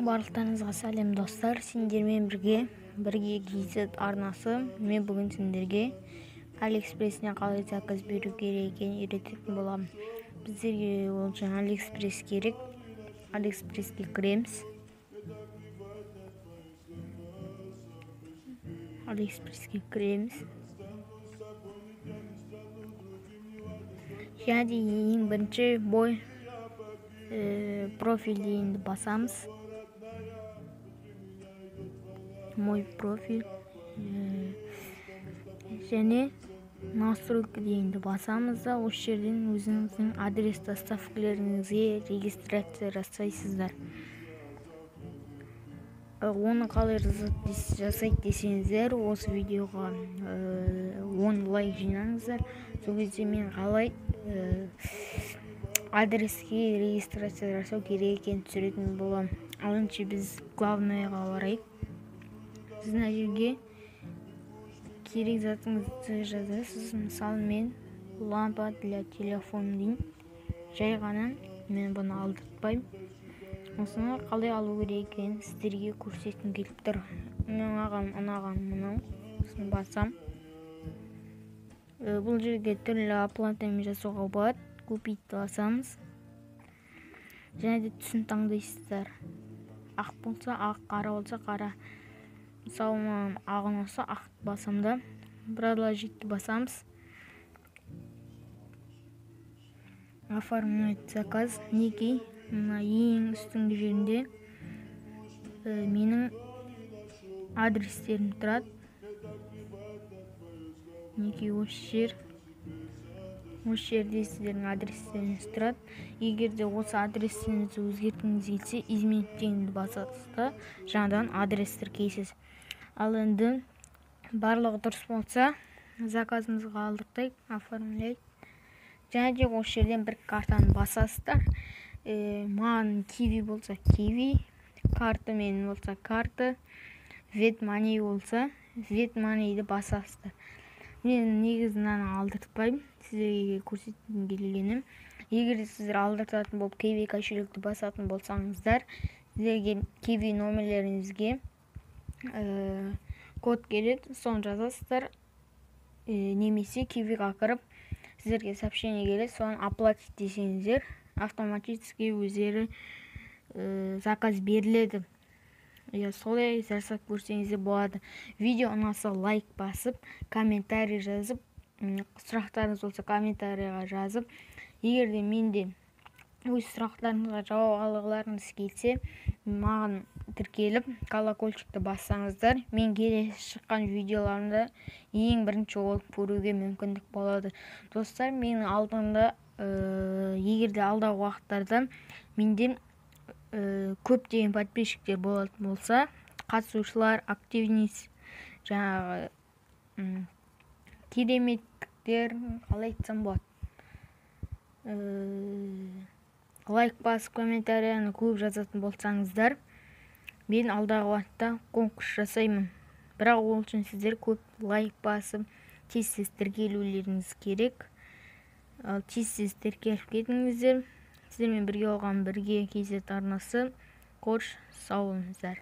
Барлықтарыңызға сәлем, достар. Сендермен бірге Бірге KZ арнасы. Мен бүгін сендерге Алиэкспресстен қалай заказ беру керек екенін үйрететін боламын. Біздерге ол үшін Алиэкспресс керек. Алиэкспресске кіреміз. Алиэкспресске кіреміз. Және де ең бірінші бой профиль дегенді басамыз. Мой профиль және настройка дегенді басамыз да, осы жерден өзіңіздің адрес доставкаларыңызге регистрация жасайсыздар. Оны қалай жасайды десеңіздер, осы видеоға 10 лайк жинаңыздар. Сол кезде мен қалай адреске регистрация жасау керек екенін түсіретін боламын. Ал ендеше біз главныйға барайық. Сіз мына жерге керек затыңызды жазасыз. Мысалы, мен лампа для телефона деймін. Жай ғана мен бұны алдыртпаймын. Осыны қалай алу керек екенін сіздерге көрсеткім келіп тұр. Маған ұнаған мынау. Осыны басам. Бұл жерге түрлі оплатамен жасауға болады. Купить басамыз. Және де түсін таңдайсыздар. Ақ болса ақ, қара болса қара. Мысалы, маған ақ ұнаса ақ басам да, продолжить басамыз. Оформить заказ. Мінекей, мына ең үстіңгі жерінде менің адрестерім тұрады. Мінекей, осы жер. Осы жерде сіздердің адрестеріңіз тұрады. Егер де осы адрестеріңізді өзгерткіңіз келсе, изменить дегенді басасыз да, жаңадан адрес тіркейсіз. Ал енді барлығы дұрыс болса, заказымызға алдыртайық, оформлять. Және де осы жерден бір картаны басасыздар. Маған киви болса киви, картамен болса карта, WebMoney болса WebMoneyді басасыздар. Мен негізі мынаны алдыртпаймын, сіздерге көрсеткім келгенім. Егер де сіздер алдыртатын болып киви кошелекті басатын болсаңыздар, сіздерге киви номерлеріңізге код келеді, соны жазасыздар. Немесе кивиға кіріп сіздерге сообщение келеді, соны оплатить десеңіздер, автоматически өздері заказ беріледі. Солай жасап көрсеңіздер болады. Видео ұнаса лайк басып, комментарий жазып, сұрақтарыңыз болса комментарийға жазып, егер де менде өз сұрақтарыңызға жауап алғыларыңыз келсе, маған тіркеліп, колокольчикті бассаңыздар, мен келесі шыққан видеоларымды ең бірінші болып көруге мүмкіндік болады. Достар, менің алдымда, егер де алдағы уақыттарда менде көптеген подписчиктер болатын болса, қатысушылар, активнист, жаңағы кереметтіктер, қалай айтсам болады, лайк басып, комментарияны көп жазатын болсаңыздар, мен алдағы уақытта конкурс жасаймын. Бірақ ол үшін сіздер көп лайк басып, тез-тез тіркелулеріңіз керек. Ал тез-тез тіркеліп кетіңіздер. Сіздермен бірге болған Бірге KZ арнасы. Қош, сау болыңыздар.